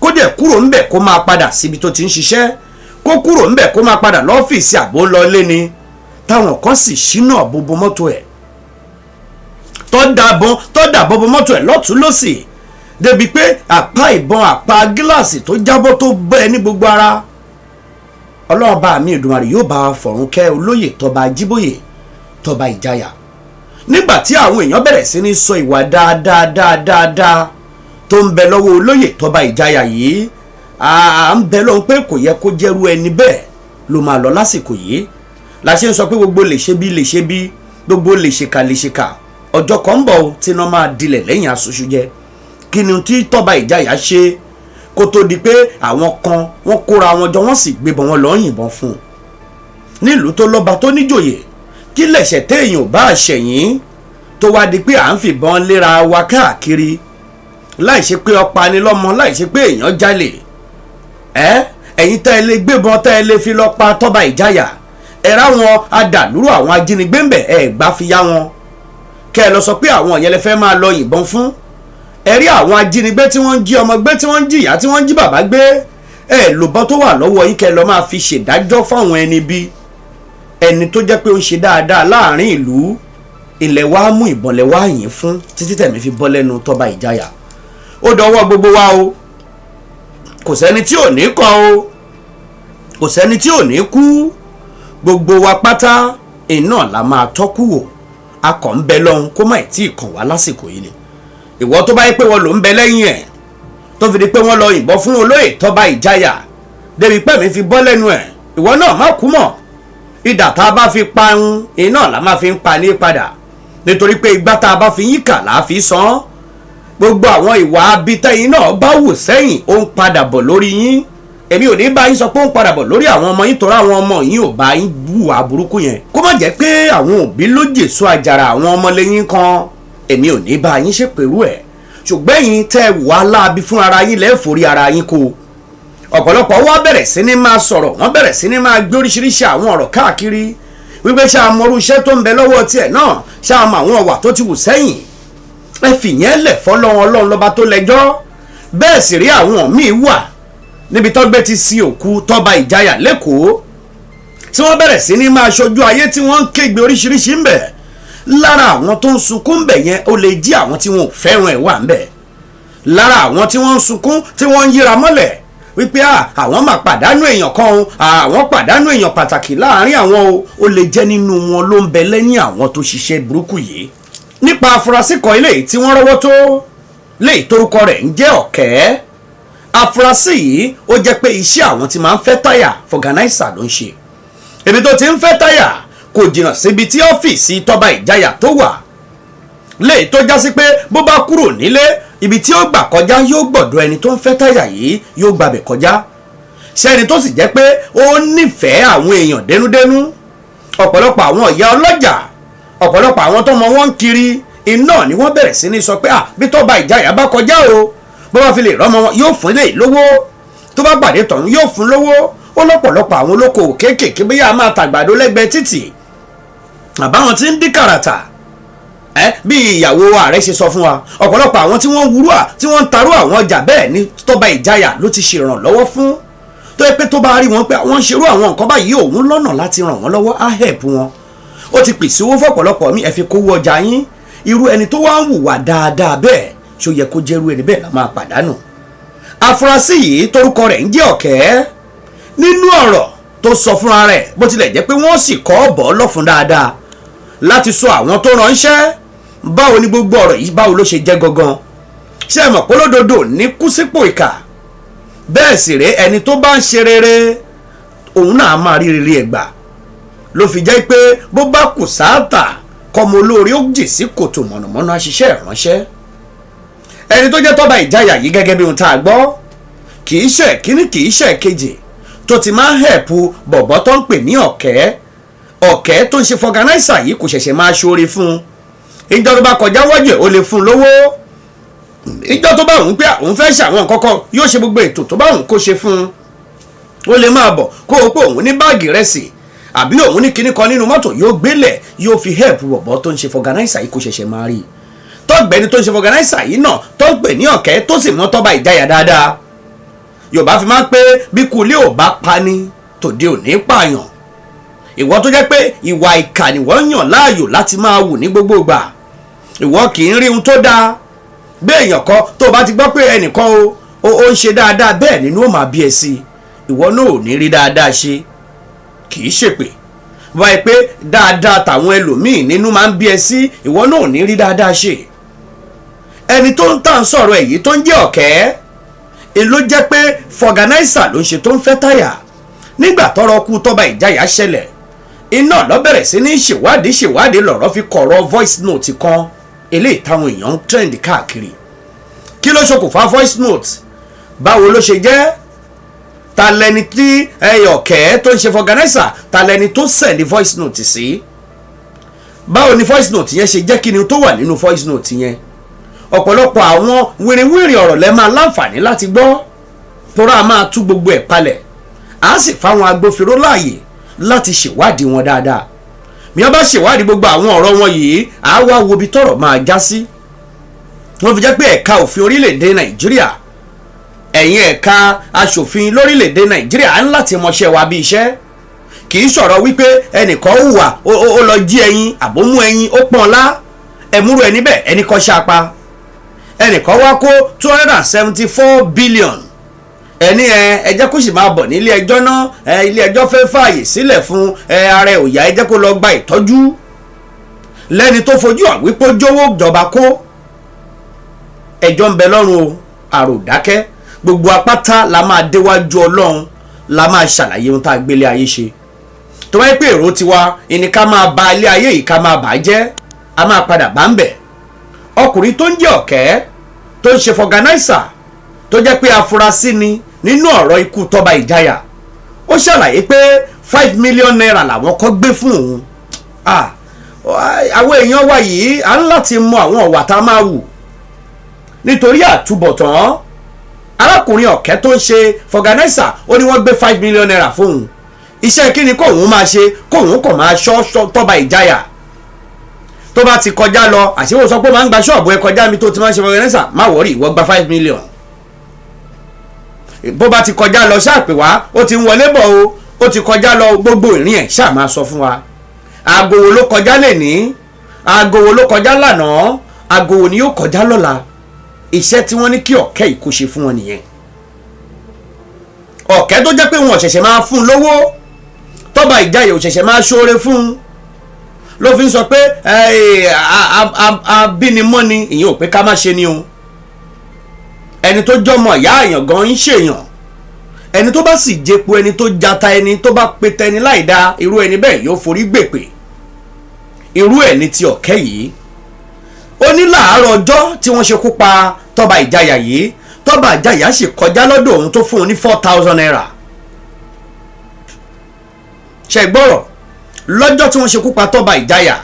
kó dẹ̀ kúrò ńbẹ kó máa padà síbi tó ti ń ṣiṣẹ́, kó kúrò ńbẹ kó máa padà lọ́fíìsì àbó ń lọ lé ni, táwọn kan sì ṣínà bobo mọ́tò ẹ̀, tó dàbọn bo mọ́tò ẹ̀ lọ́tún lọ́sì, débi pé àpá ìbọn, àpá gíláàsì tó jábọ́ tó bẹ́ ní gbogbo ara. Ọlọ́run bá mi Èdùmàrè yóò bá fọ̀run kẹ́ olóyè Tọ́ba Ajíbóyè, Tọ́ba Ìjayà. Nígbà tí àwọn èèyàn bẹ̀rẹ̀ sí ní sọ ìwà dáadáa dáadáa tó ń bẹ lọ́wọ́ olóyè Tọ́ba Ìjayà yìí, à ń bẹ lọ́hùn pé kò yẹ kó jẹ́rú ẹni bẹ́ẹ̀ ló máa lọ lásìkò yìí. La ṣe ń sọ pé gbogbo lè ṣe bí lè ṣe bí, gbogbo lè ṣèkà lè ṣèkà, ọjọ́ kan ń bọ̀ tí iná máa dilẹ̀ lẹ́yìn aṣoṣù jẹ. Kí ni tí Tọ́ba Ìjayà ṣe kó tó di pé àwọn kan wọ́n kóra wọn jọ, wọ́n sì gbébọn, wọn lọ́ọ́ yìnbọn fún un nílùú tó lọ́ba tó níjòyè? Kí lẹ̀ṣẹ̀ téèyàn ò bá ṣẹ̀yìn tó wá di pé à ń fìbọn léra wa káàkiri, láì ṣe pé ọpa ni lọ́mọ, láì ṣe pé èèyàn jalè? Ẹ ẹ̀yin tẹ́ ẹ lè gbébọn, tẹ́ ẹ lè fi lọ pa Tọ́ba Ìjayà, ẹ ráwọn adàlúrò, àwọn ajínigbé ń bẹ̀, ẹ gbá fi yá wọn kẹ́ ẹ lọ sọ pé àwọn yẹn lè fẹ́ máa lọ yìnbọn fún. Ẹ rí àwọn ajínigbé tí wọ́n ń jí ọmọ gbé, tí wọ́n ń jìyà, tí wọ́n ń jí bàbá gbé, ẹ lòbọn tó wà lọ́wọ́ yín kẹ́ ẹ lọ máa fi ṣèdájọ́ fáwọn ẹni bí ẹni tó jẹ́ pé ó ń ṣe dáadáa láàrin ìlú. Ilẹ̀ wa mú ìbọn lẹ̀ wá yín fún títí tẹ̀mí fi bọ́ lẹ́nu Tọ́ba Ìjayà. Ó dọwọ́ gbogbo wa o. Kò sẹ́ni tí ò ní kàn o, kò sẹ́ni tí ò ní kú. Gbogbo wa pátá iná la máa tọ́kù wò. A kàn ń bẹ lọ́hún kó má tí ì kàn wá lásìkò yìí ni. Ìwọ tó bá yẹ pé wọ́n ló ń bẹ lẹ́yìn ẹ̀ tó fi di pé wọ́n lọ yìnbọn fún olóyè Tọ́ba Ìjayà débi pé mi fi bọ́ lẹ́nu ẹ̀, ìwọ náà má kú mọ́. Idà tá a bá fi pa ń iná la máa fi ń pa ní padà, nítorí pé igbá tá a bá fi yín kà là á fi san án. Gbogbo àwọn ìwà abitẹ́yìn náà bá wù sẹ́yìn, ó ń padà bọ̀ lórí yín. Èmi ò ní bá yín sọ pé ó ń padà bọ̀ lórí àwọn ọmọ yín, torí àwọn ọmọ yín ò bá yín hùwà burúkú yẹn. Kó má jẹ́ pé àwọn òbí ló jèso àjàrà àwọn ọmọlẹ́yìn kan, èmi ò ní bá yín ṣèpèrú ẹ̀. Ṣùgbọ́n ẹ̀yin tẹ́ ẹ wà láabi fún ara yín lẹ́ẹ̀fọ́rí ara yín kó. Ọ̀pọ̀lọpọ̀ wá bẹ̀rẹ̀ sí ní máa sọ̀rọ̀, wọ́n bẹ̀rẹ̀ sí ní máa gbé oríṣiríṣi àwọn ọ̀rọ̀ káàkiri wípé ṣé a mọrú iṣẹ́ tó ń bẹ lọ́wọ́ tiẹ̀ náà, ṣé a mọ àwọn ọ̀wà tó ti wù sẹ́yìn? Ẹ fìyẹn lẹ̀ fọlọ́run, Ọlọ́run lọ́ba tó lẹ́jọ́. Bẹ́ẹ̀ sì rí àwọn míì wà níbi tọ́gbẹ́ ti sin òkú Tọ́ba Ìjayà lẹ́kọ̀ọ́, tí wọ́n bẹ̀rẹ̀ sí ní máa ṣojú ayé, tí wọ́n ń kégbe oríṣiríṣi ń bẹ̀. Lára àwọn tó ń sunkún ń bẹ̀ yẹn, ó lè jí àwọn tí wọn ò fẹ́ràn ẹ̀ wà ń bẹ̀. Lára àwọn tí wọ́n ń sunkún, tí wọ́n ń yíra mọ́lẹ̀ wípé àwọn máa pàdánù èèyàn kan o, àwọn pàdánù èèyàn pàtàkì láàrin àwọn o, ó lè jẹ́ nínú wọn ló ń bẹ lẹ́yìn àwọn tó ṣiṣẹ́ burúkú yìí. Nípa afurasí kan eléyìí tí wọ́n rọ́wọ́ tó léyìí torúkọ rẹ̀ ń jẹ́ Ọ̀kẹ́, afurasí yìí, ó jẹ́ pé iṣẹ́ àwọn tí máa ń fẹ́ táyà, vulcanizer ló ń ṣe. Ibi tó ti ń fẹ́ táyà kò jìnnà síbi tí ọ́fíìsì Tọ́ba Ìjayà tó wà, léyìí tó já sí pé bó bá kúrò nílé, ibi tí ó gbà kọjá, yóò gbọ̀dọ̀ ẹni tó ń fẹ́ táyà yìí, yóò gbàbẹ̀ kọjá. Ṣẹ́ni tó sì jẹ́ pé ó nífẹ̀ẹ́ àwọn èèyàn dénúdénú, ọ̀pọ̀lọpọ̀ àwọn ìyá ọlọ́jà, ọ̀pọ̀lọpọ̀ àwọn tó mọ wọ́n ń kiri iná ni wọ́n bẹ̀rẹ̀ sí ní sọ pé bí Tọ́ba Ìjayà bá kọjá o, bó bá fi lè rọ́mọ wọn, yóò fún ilé lówó, tó bá pàdé tọ̀hún, yóò fún lówó. Ó lọ́pọ̀lọpọ̀ àwọn olókoòwò kéékèèké, bóyá a máa tàgbàdo lẹ́gbẹ̀ẹ́ títì, àbáwọn tí ń dín kàràtà ẹ, bí ìyàwó ààrẹ ṣe sọ fún wa, ọ̀pọ̀lọpọ̀ àwọn tí wọ́n ń wúrú à tí wọ́n ń tarú àwọn ọjà bẹ́ẹ̀ ní Tọ́ba Ìjayà ló ti ṣèrànlọ́wọ́ fún, tó yẹ pé tó bá rí wọn pé wọ́n ń ṣerú àwọn nǹkan báyìí, òun lọ́nà láti ràn wọ́n lọ́wọ́, á help wọn. Ó ti pèsè owó fọ́pọ̀lọpọ̀ mi, ẹ fi kówó ọjà yín. Irú ẹni tó wá ń hùwà dáadáa bẹ́ẹ̀, ṣó yẹ kó jẹ́rú ẹni bẹ́ẹ̀ la máa pàdánù? Afurasí yìí torúkọ rẹ̀ ń jẹ́ Ọ̀kẹ́, nínú ọ̀rọ̀ tó sọ fúnra rẹ̀, bó tilẹ̀ jẹ́ pé wọ́n sì kọ́ ọ̀bọ̀ lọ́fun dáadáa láti sọ àwọn tó ránṣẹ́, báwo ni gbogbo ọ̀rọ̀ yìí, báwo ló ṣe jẹ́ gangan? Ṣé ẹ mọ̀ pé olódodo ní kú sípò ìkà? Bẹ́ẹ̀ sì rèé, ẹni tó bá ń ṣe rere, òun náà máa rí rere ẹ̀gbà. Ló fi jẹ́ pé bó bá kù sáàtà kọ́mọ olóore ó jì sí kòtò mọ̀nàmọ́ná ṣiṣẹ́ ìránṣẹ́. Ẹni tó jẹ́ Tọ́ba Ìjayà yìí, gẹ́gẹ́ bí ohun tá a gbọ́, kì í ṣe kíní, kì í ṣe kejì tó ti máa ń help bọ̀bọ̀ tó ń pè ní Ọ̀kẹ́. Ọ̀kẹ́ tó ń ṣe vulcanizer yìí, kò ṣẹ̀ṣẹ̀ máa ṣoore fún un. Ìjọ tó bá kọjá wájú ẹ̀, ó lè fún un lówó. Ìjọ tó bá òun pé òun fẹ́ ṣàwọn nǹkan kan, yóò ṣe gbogbo ètò tó bá òun kó ṣe fún un. Ó lè máa bọ̀ kó o pé òun ní báàgì rẹsì àbí òun ní kinní kan nínú mọ́tò, yóò gbélẹ̀, yóò fi help bọ̀bọ̀ tó ń ṣe vulcanizer yìí. Kó ṣẹ̀ṣẹ̀ máa rí i tọ́gbẹ́ni tó ń ṣe vulcanizer yìí náà tó ń pè ní Ọ̀kẹ́, tó sì mọ́ Tọ́ba Ìjayà dáadáa. Yorùbá fi máa ń pé bí kulé ò bá pani, tòde ò ní pààyàn. Ìwọ tó jẹ́ pé ìwà ìkà ni wọ́n yàn láàyò láti máa wù ní gbogbo ìgbà, ìwọ kì í rí ohun tó dáa. Bí èèyàn kan tó o bá ti gbọ́ pé ẹnìkan o ó ń ṣe dáadáa, bẹ́ẹ̀ nínú ó máa bí ẹ sí i. Ìwọ náà ò ní rí dáadáa ṣe. Kì í ṣèpè báyìí pé dáadáa tàwọn ẹlòmíì nínú máa ń bí ẹ sí, ìwọ náà ò ní rí dáadáa ṣe. Ẹni tó ń tà ń sọ̀rọ̀ èyí tó ń jẹ́ Ọ̀kẹ́ ló jẹ́ pé vulcanizer ló ń ṣe, tó ń fẹ́ táyà. Nígbà tọ́rọ̀ kú Tọ́ba Ìjayà ṣẹlẹ̀, iná lọ bẹ̀rẹ̀ sí ní ṣèwádìí ṣèwádìí, lọ̀rọ̀ fi kọ̀rọ̀ voice note kan eléyìí táwọn èèyàn ń trend káàkiri. Kí ló ṣokùnfà voice note? Báwo ló ṣe jẹ́? Ta lẹni tí Ọ̀kẹ́ tó ń ṣe vulcanizer, ta lẹni tó send voice note sí? Báwo ni voice note yẹn ṣe jẹ́? Kí ni tó wà nínú voice note yẹn? Ọ̀pọ̀lọpọ̀ àwọn wìrìwìrì ọ̀rọ̀ lẹ́ máa láǹfààní láti gbọ́, tóra a máa tú gbogbo ẹ̀ palẹ̀, á sì fáwọn agbófinró láàyè láti ṣèwádìí wọn dáadáa. Bí wọ́n bá ṣèwádìí gbogbo àwọn ọ̀rọ̀ wọn yìí, á wá wo ibi tọ́rọ̀ máa já sí. Wọ́n fi jẹ́ pé ẹ̀ka òfin orílẹ̀-èdè Nàìjíríà, ẹ̀yin ẹ̀ka aṣòfin lórílẹ̀-èdè Nàìjíríà, á ń láti mọṣẹ́ wa bí iṣẹ́. Kì í sọ̀rọ̀ wípé ẹnìkan hùwà, ó lọ jí ẹyin àbó mú ẹyin, ó pọ́n lá ẹ̀múrú ẹni bẹ́ẹ̀, ẹnì kan ṣapa, ẹnìkan wá kó 274 billion, ẹni ẹ jẹ́ kó sì máa bọ̀ nílé ẹjọ́ náà. Ẹ ilé ẹjọ́ fẹ́ fààyè sílẹ̀ fún ẹ, ara ẹ̀ ò yá, ẹ jẹ́ kó lọ gba ìtọ́jú. Lẹ́ni tó fojú àwípó jówó jọba kó, ẹjọ́ ń bẹ lọ́rùn o. Àròdákẹ́ gbogbo apáta la máa déwájú Ọlọ́run, la máa ṣàlàyé ohun tá a gbélé ayé ṣe. Tó bá yẹ pé èrò tiwa ìní ká máa ba ilé ayé yìí, ká máa bà á jẹ́, a máa padà bá ń bẹ̀. Ọkùnrin tó ń jẹ́ Ọ̀kẹ́, tó ń ṣe vulcanizer, tó jẹ́ pé afurasí ni nínú ọ̀rọ̀ ikú Tọ́ba Ìjayà, ó ṣàlàyé pé ₦5 million làwọn kọ́ gbé fún òun. Àwọn èèyàn wa yìí, à ń láti mọ àwọn ọ̀wà tá a máa wù nítorí àtúbọ̀tán. Arákùnrin Ọ̀kẹ́ tó ń ṣe vulcanizer, ó ní wọ́n gbé ₦5 million fóun. Iṣẹ́ kí ni kóun máa ṣe? Kóun kàn máa ṣọ́ Tọ́ba Ìjayà tó bá ti kọjá lọ. Àṣewò sọ pé ó máa ń gba ṣọ́ọ̀bù ẹ kọjá mi tó ti máa ń ṣe vulcanizer, má worry, ìwọ gba 5 million. Bó bá ti kọjá lọ, ṣáà pè wá, ó ti ń wọlé bọ̀ o, ó ti kọjá lọ. Gbogbo ìrìn ẹ̀, ṣáà máa sọ fún wa aago wo ló kọjá lẹ́ní, aago wo ló kọjá lánàá, aago wo ni yóò kọjá lọ́la. Iṣẹ́ tí wọ́n ní kí Ọ̀kẹ́ yìí kó ṣe fún wọn nìyẹn. Ọ̀kẹ́ tó jẹ́ pé wọn ò ṣẹ̀ṣẹ̀ máa fún un lówó, Tọ́ba Ìjayà ò ṣẹ̀ṣẹ̀ máa ṣoore fún un, ló fi ń sọ pé abínimọ́ni. Ìyẹn ò pé ká má ṣe ni o. Ẹni tó jọmọ ìyá àyàn gan ń ṣèyàn, ẹni tó bá sì jẹpo, ẹni tó jata, ẹni tó bá pe tẹni láì dá, irú ẹni bẹ́ẹ̀ yóò forí gbèpè. Irú ẹ̀ ní ti Ọ̀kẹ́ yìí. Ó ní láàárọ̀ ọjọ́ tí wọ́n ṣekú pa Tọ́ba Ìjayà yìí, Tọ́ba Ìjayà sì kọjá lọ́dọ̀ òun, tó fún un ní ₦4,000. Ṣe gbọ́rọ̀? Lọ́jọ́ tí wọ́n ṣekú pa Tọ́ba Ìjayà,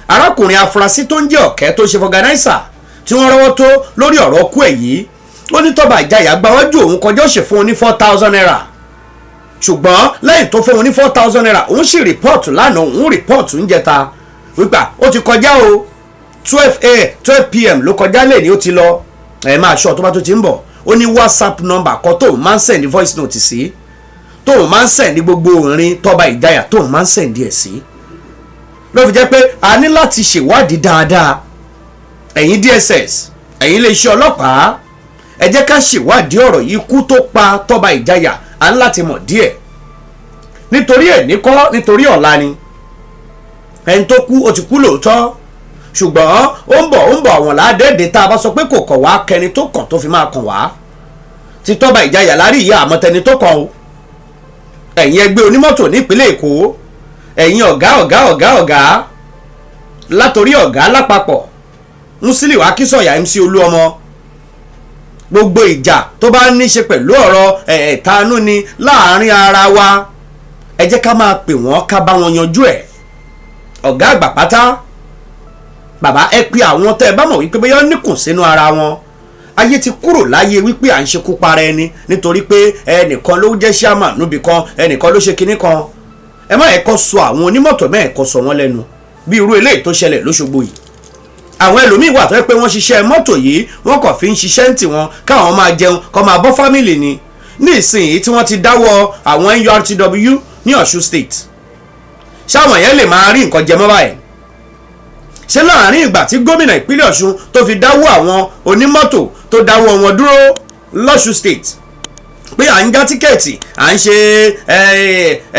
arákùnrin afurasí tó ń jẹ́ Ọ̀kẹ́, tó ṣe vulcanizer, tí wọ́n rọ́wọ́ tó lórí ọ̀rọ̀ kú ẹ̀ yìí, ó ní Tọ́ba Ìjayà gbáwájú òun kọjá, ó sì fún un ní ₦4,000. Ṣùgbọ́n lẹ́yìn tó fún un ní ₦4,000, òun sì report lánàá, òun report ń jẹta wípé ó ti kọjá o, 12 a 12 p.m. ló kọjá lè ní, ó ti lọ, ẹ máa ṣọ́ tó bá tó ti ń bọ̀. Ó ní WhatsApp number kan tóun máa ń send voice note sí, tóun máa ń send gbogbo orin Tọ́ba Ìjayà, tóun máa ń send ẹ̀ sí. Ló fi jẹ́ pé a ní láti ṣèwádìí dáadáa. Ẹ̀yin DSS, ẹ̀yin iléeṣẹ́ ọlọ́pàá, ẹ jẹ́ ká ṣèwádìí ọ̀rọ̀ yìí. Kú tó pa Tọ́ba Ìjayà, à ń láti mọ̀ díẹ̀, nítorí ẹ̀ ní kọ́, nítorí ọ̀la ni. Ẹni tó kú, ó ti kú lóòótọ́, ṣùgbọ́n ó ń bọ̀, ó ń bọ̀. Àwọn làádẹ́ẹ̀dẹ́ tá a bá sọ pé kò kàn wá, kẹni tó kàn tó fi máa kàn wá. Ti Tọ́ba Ìjayà lárí ìyá, àmọ́tẹni tó kàn o. Ẹ̀yin ẹgbẹ́ onímọ́tò nípínlẹ̀ Èkó, ẹ̀yin ọ̀gá ọ̀gá ọ̀gá ọ̀gá, látòrí ọ̀gá lápapọ̀ Musiliu Akínsọ̀yà, MC Olúọmọ, gbogbo ìjà tó bá ní ṣe pẹ̀lú ọ̀rọ̀ ẹ̀ẹ̀tanú ni láàrin ara wa, ẹ jẹ́ ká máa pè wọ́n, ká bá wọn yanjú ẹ̀. Ọ̀gá àgbà pátá, bàbá, ẹ pe àwọn tẹ́ ẹ bá mọ̀ wípé bóyá níkùn sínú ara wọn. Ayé ti kúrò láyé wípé à ń ṣekú para ẹni nítorí pé ẹnìkan ló jẹ́ chairman níbì kan, ẹnìkan ló ṣe kinní kan. Ẹ má ẹ̀kọ́ sọ àwọn onímọ́tò mẹ́ẹ̀kọ́ sọ wọ́n lẹ́nu bí irú eléyìí tó ṣẹlẹ̀ lóṣogbo yìí. Àwọn ẹlòmíín wà tó yẹ pé wọ́n ṣiṣẹ́ mọ́tò yìí, wọ́n kàn fi ń ṣiṣẹ́ ń tì wọ́n káwọn máa jẹun, kó máa bọ́ family ni. Ní ìsinyìí tí wọ́n ti dáwọ́ àwọn NURTW ní Ọ̀ṣun State, ṣáwọn yẹn lè máa rí nǹkan jẹ mọ́ báyìí? Ṣé láàrin ìgbà tí gómìnà ìpínlẹ̀ Ọ̀ṣun tó fi dáwọ́ àwọn onímọ́tò, tó dáwọ́ wọn dúró lọ́ṣun State, pé à ń já ticket, à ń ṣe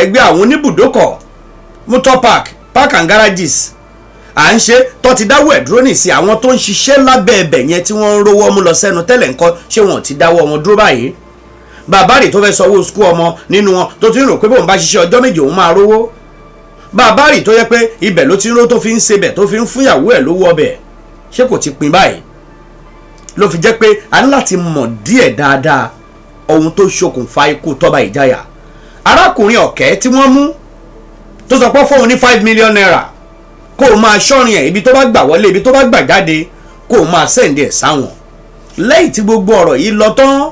ẹgbẹ́ àwọn oníbùdókọ̀, motor park, park and garages, à ń ṣe, tó ti dáwọ́ ẹ̀ dúró nìsín, àwọn tó ń ṣiṣẹ́ lábẹ́ ẹbẹ̀ yẹn tí wọ́n ń rówó mú lọ sẹ́nu tẹ́lẹ̀ ńkọ́? Ṣé wọn ò ti dáwọ́ wọn dúró báyìí? Bàbá rè tó fẹ́ sanwó school ọmọ nínú wọn, tó ti ń rò pé bóun bá ṣiṣẹ́ ọjọ́ 2 òun máa rówó. Bàbá rè tó yẹ pé ibẹ̀ ló ti ń ró, tó fi ń sebẹ̀, tó fi ń fúnyàwó ẹ̀ lówó ọbẹ̀, ṣé kò ti pin báyìí? Ló fi jẹ́ pé a ní láti mọ̀ díẹ̀ dáadáa ohun tó ṣokùnfà ikú Tọ́ba Ìjayà. Arákùnrin Ọ̀kẹ́ tí wọ́n mú, tó sọ pé fóun ní ₦5 million kó o máa ṣọ́rin ẹ̀, ibi tó bá gbà wọlé, ibi tó bá gbà jáde, kó o máa send ẹ̀ sáwọn. Lẹ́yìn tí gbogbo ọ̀rọ̀ yìí lọ tán,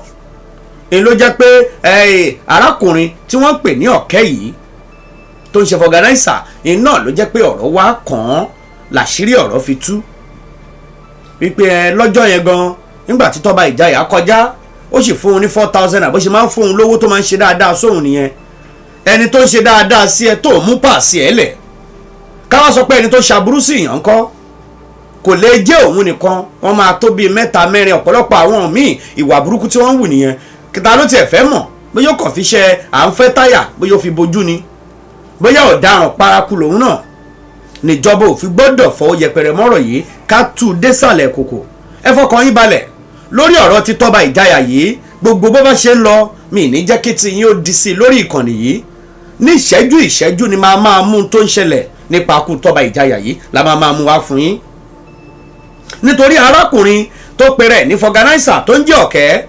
èyí ló jẹ́ pé arákùnrin tí wọ́n pè ní Ọ̀kẹ́ yìí tó ń ṣe vulcanizer iná, ló jẹ́ pé ọ̀rọ̀ wá kàn án, làṣírí ọ̀rọ̀ fi tú wípé ẹ lọ́jọ́ yẹn gan, nígbà tí Tọ́ba Ìjayà kọjá, ó sì fún un ní 4,000. Bó ṣe máa ń fún un lówó tó máa ń ṣe dáadáa sóhun nìyẹn. Ẹni tó ń ṣe dáadáa sí ẹ, tó mú pàṣẹ ẹ lẹ̀, káwá sọ pé ẹni tó ṣàbúrú sí ìyàn ńkọ́? Kò lè jẹ́ òun nìkan, wọ́n máa tó bíi mẹ́ta, mẹ́rin. Ọ̀pọ̀lọpọ̀ àwọn míì, ìwà burúkú tí wọ́n ń wù nìyẹn. Kìtà ló tiẹ̀ fẹ́ mọ̀ bóyá ó kàn fi ṣe à ń fẹ́ táyà, bóyá ó fi bojú ni, bóyá ọ̀daràn paraku lòun náà. Níjọba ò fi gbọ́dọ̀ fọwọ́ yẹpẹrẹ mọ́rọ̀ yìí, ká tú u désàlẹ̀ kòkò. Ẹ fọkàn yín balẹ̀ lórí ọ̀rọ̀ tí Tọ́ba Ìjayà yìí. Gbogbo bó bá ṣe ń lọ, mi ní jẹ́ kí tí yín ó di sí i lórí ìkànnì yìí. Ní ìṣẹ́jú ìṣẹ́jú ni máa máa mú un tó ń ṣẹlẹ̀ nípa ikú Tọ́ba Ìjayà yìí la máa máa mú wá fún yín, nítorí arákùnrin tó pèrè ní vulcanizer tó ń jẹ́ Ọ̀kẹ́,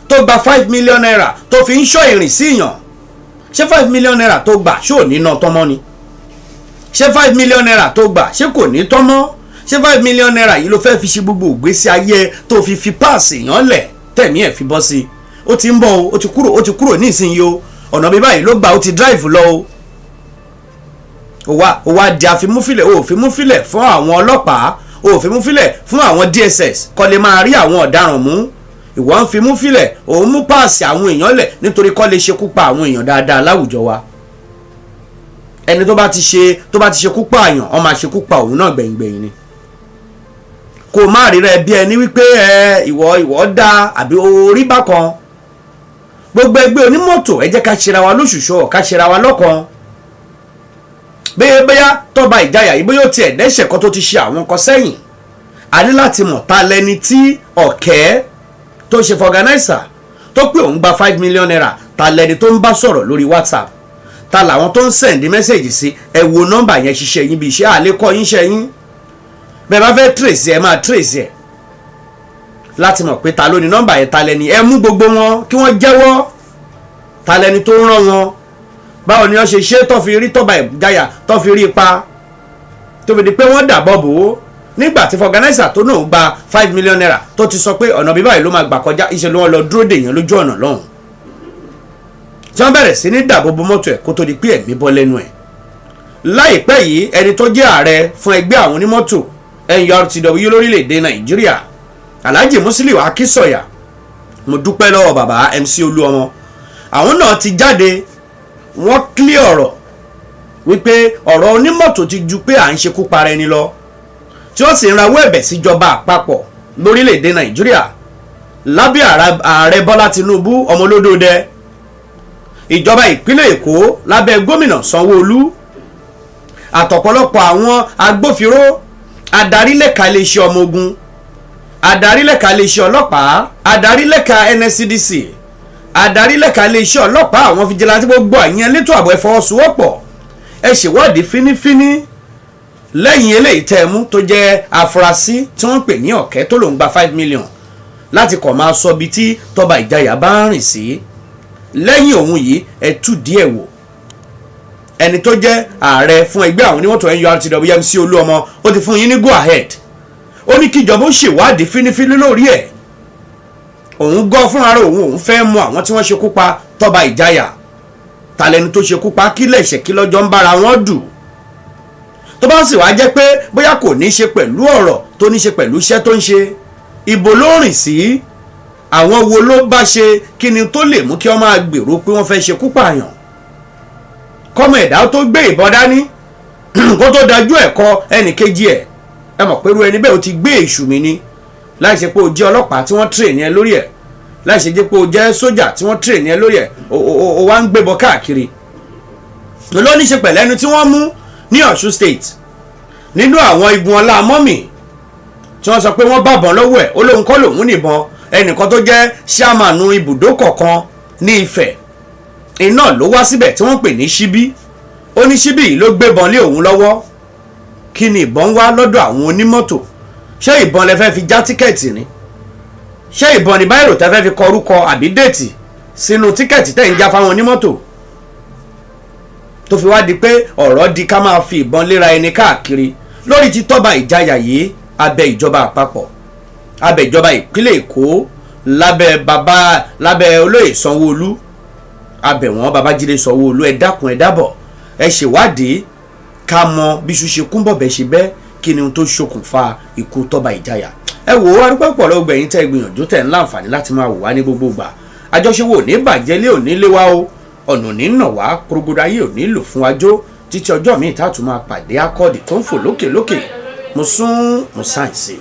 tó gba ₦5 million tó fi ń ṣọ́ ìrìn sí ìyàn. Ṣé ₦5 million tó gbà, ṣó ò ní ná tọ́mọ́ ni? Ṣé ₦5 million tó gbà, ṣé kò ní tọ́mọ́? Ṣé ₦5 million yìí ló fẹ́ fi ṣe gbogbo ìgbésí ayé tó fi fi páàsì yàn lẹ̀, tẹ̀mí ẹ̀ fi bọ́ sí i? Ó ti ń bọ̀ o, ó ti kúrò, ó ti kúrò ní ìsinyìí o. Ọ̀nà bí báyìí ló gbà, ó ti drive lọ o. Ó wá di àfimúfilẹ̀, ó fimúfilẹ̀ fún àwọn ọlọ́pàá, ó fimúfilẹ̀ fún àwọn DSS kó lè máa rí àwọn ọ̀daràn mú. Ìwọ ń fimúfilẹ̀, òun mú páàsì àwọn èèyàn lẹ̀ nítorí kó lè ṣekú pa àwọn èèyàn dáadáa láwùjọ wa. Ẹni tó bá ti ṣekú pa àyàn, ó máa ṣekú pa òun náà gbẹ̀yìngbẹ̀yìn ni. Kò má ríra ẹ bí ẹni wípé ẹ ìwọ dá àbí orí bákan. Gbogbo ẹgbẹ́ onímọ́tò, ẹ jẹ́ ká ṣera wa lóṣùṣọ́, ká ṣera wa lọ́kan. Bóyá bóyá Tọ́ba Ìjayà yìí, bóyá ó tiẹ̀ dẹ́ṣẹ̀ kan tó ti ṣe àwọn kan sẹ́yìn, a ní láti mọ̀ ta lẹni tí Ọ̀kẹ́ tó ṣe vulcanizer tó pé òun gba ₦5 million, ta lẹni tó ń bá sọ̀rọ̀ lórí WhatsApp, ta làwọn tó ń send message sí. Ẹ wo nọ́mbà yẹn ṣiṣẹ́ yín bí iṣẹ́ àlékọ́ yín ṣe yín. Bẹ́ẹ̀ bá fẹ́ trace ẹ, máa trace ẹ láti mọ̀ pé ta ló ní nọ́mbà yẹn, ta lẹni. Ẹ mú gbogbo wọn kí wọ́n jẹ́wọ́ ta lẹni tó ń rán wọn, báwo ni wọ́n ṣe ṣe tó fi rí Tọ́ba Ìjayà, tó fi rí ipa tó fi di pé wọ́n dàbọ̀ bò ó. Nígbà tí vulcanizer tó náà gba ₦5 million, tó ti sọ pé ọ̀nà bíbáyìí ló máa gbà kọjá, ìṣe ló wọn lọ dúró dè yẹn lójú ọ̀nà lọ́hùn, tí wọ́n bẹ̀rẹ̀ sí ní dàbò bo mọ́tò ẹ̀ kó tó di pé ẹ̀mí bọ́ lẹ́nu ẹ̀. Láìpẹ́ yìí, ẹni tó jẹ́ ààrẹ fún ẹgbẹ́ àwọn onímọ́tò NURTW lórílẹ̀‐èdè Nàìjíríà, Alhaji Musiliu Akínsọ̀yà, mo dúpẹ́ lọ́wọ́ bàbá MC Olúọmọ, àwọn náà ti jáde, wọ́n clear ọ̀rọ̀ wípé ọ̀rọ̀ onímọ́tò ti ju pé à ń ṣekú para ẹni lọ, tí wọ́n sì ń rawọ́ ẹ̀bẹ̀ síjọba àpapọ̀ lórílẹ̀‐èdè Nàìjíríà lábẹ́ ààrẹ Bọ́lá Tinubu ọmọ olódòdẹ, ìjọba ìpínlẹ̀ Èkó lábẹ́ gómìnà Sanwó-Olú, àtọ̀pọ̀lọpọ̀ àwọn agbófinró, adarí lẹ́ka iléeṣẹ́ ọmọ ogun, adarí lẹ́ka iléeṣẹ́ ọlọ́pàá, adarí lẹ́ka NSCDC, adarí lẹ́ka iléeṣẹ́ ọlọ́pàá, àwọn vigilante, gbogbo àyẹn elétò ààbò, ẹ fọwọ́sowọ́pọ̀, ẹ ṣèwádìí fínífíní lẹ́yìn eléyìí tẹ́ ẹ mú tó jẹ́ afurasí tí wọ́n ń pè ní Ọ̀kẹ́, tó lòún gba 5 million láti kọ̀ máa sọ ibi tí Tọ́ba Ìjayà bá ń rìn sí. Lẹ́yìn òun yìí, ẹ tú díẹ̀ wò. Ẹni tó jẹ́ ààrẹ fún ẹgbẹ́ àwọn onímọ́tò NURTW, MC Olúọmọ, ó ti fún yín ní go ahead. Ó ní kíjọba ó ṣèwádìí fínífíní lórí ẹ̀. Òun gọ́ fúnra rẹ̀, òun fẹ́ mọ àwọn tí wọ́n ṣekú pa Tọ́ba Ìjayà. Talẹ́ni tó ṣekú pa? Kí lẹ̀ṣẹ̀? Kí lọ́jọ́ ń bára wọn dù? Tó bá sì wá jẹ́ pé bóyá kò ní ṣe pẹ̀lú ọ̀rọ̀ tó ní ṣe pẹ̀lú iṣẹ́ tó ń ṣe, ibo ló rìn sí? Àwọn wo ló bá ṣe? Kí ni tó lè mú kí wọ́n máa gbèrò pé wọ́n fẹ́ ṣekú pààyàn? Kọ́mọ ẹ̀dá tó gbé ìbọn dání kó tó dájú ẹ̀ kọ ẹnì kejì ẹ̀, ẹ mọ̀ pé irú ẹni bẹ́ẹ̀, ó ti gbé èṣù mi ni. Láì ṣe pé o jẹ́ ọlọ́pàá tí wọ́n train ẹ lórí ẹ̀, láì ṣe jẹ́ pé o jẹ́ sójà tí wọ́n train ẹ lórí ẹ̀, o wá ń gbébọn káàkiri. Ló ní ṣe pẹ̀lú ẹni tí wọ́n mú ní Ọ̀ṣun State nínú àwọn igun ọlá mọ́mì tí wọ́n sọ pé wọ́n bàbọ̀n lọ́wọ́ ẹ̀. Ó lóun kọ́ lòun nìbọn. Ẹnìkan tó jẹ́ ṣáàmánù ibùdó kọ̀ọ̀kan ní Ifẹ̀ iná ló wá síbẹ̀ tí wọ́n pè ní Ṣíbí. Ó ní Ṣíbí yìí ló gbébọn lé òun lọ́wọ́. Kí ni ìbọn wá lọ́dọ̀ àwọn onímọ́tò? Ṣé ìbọn lẹ fẹ́ fi já ticket ni? Ṣé ìbọn ní biro tẹ́ fẹ́ fi kọ orúkọ àbí date sínú ticket tẹ́ ń já fáwọn onímọ́tò, tó fi wá di pé ọ̀rọ̀ di ká máa fi ìbọn léra ẹni káàkiri? Lórí ti Tọ́ba Ìjayà yìí, abẹ́ ìjọba àpapọ̀, abẹ́ ìjọba ìpínlẹ̀ Èkó, lábẹ́ bàbá, lábẹ́ olóyè Sanwó-Olú, abẹ̀ wọ́n, Babájídé Sanwó-Olú, ẹ dákun, ẹ dábọ̀, ẹ ṣèwádìí ká mọ bí iṣu ṣe kún bọ̀bẹ̀ ṣe bẹ́. Kí ni ohun tó ṣokùnfà ikú Tọ́ba Ìjayà? Ẹ wò ó, arúgbó pọ̀ lọ́wọ́ gbẹ̀yìn tẹ́ gbìyànjú tẹ̀ ń láǹfààní láti máa wò wá ní gbogbo ìgbà. Àjọṣe wo ní bàjẹ́ lé òní lé wa o, ọ̀nà òní nà wá kúrúgbódà, ayé òní lò fún wa jó. Títí ọjọ́ míì tá a tún máa pàdé, akọ́ọ̀dì tó ń fò lókè lókè, mo sún mo sáyẹ̀nsì.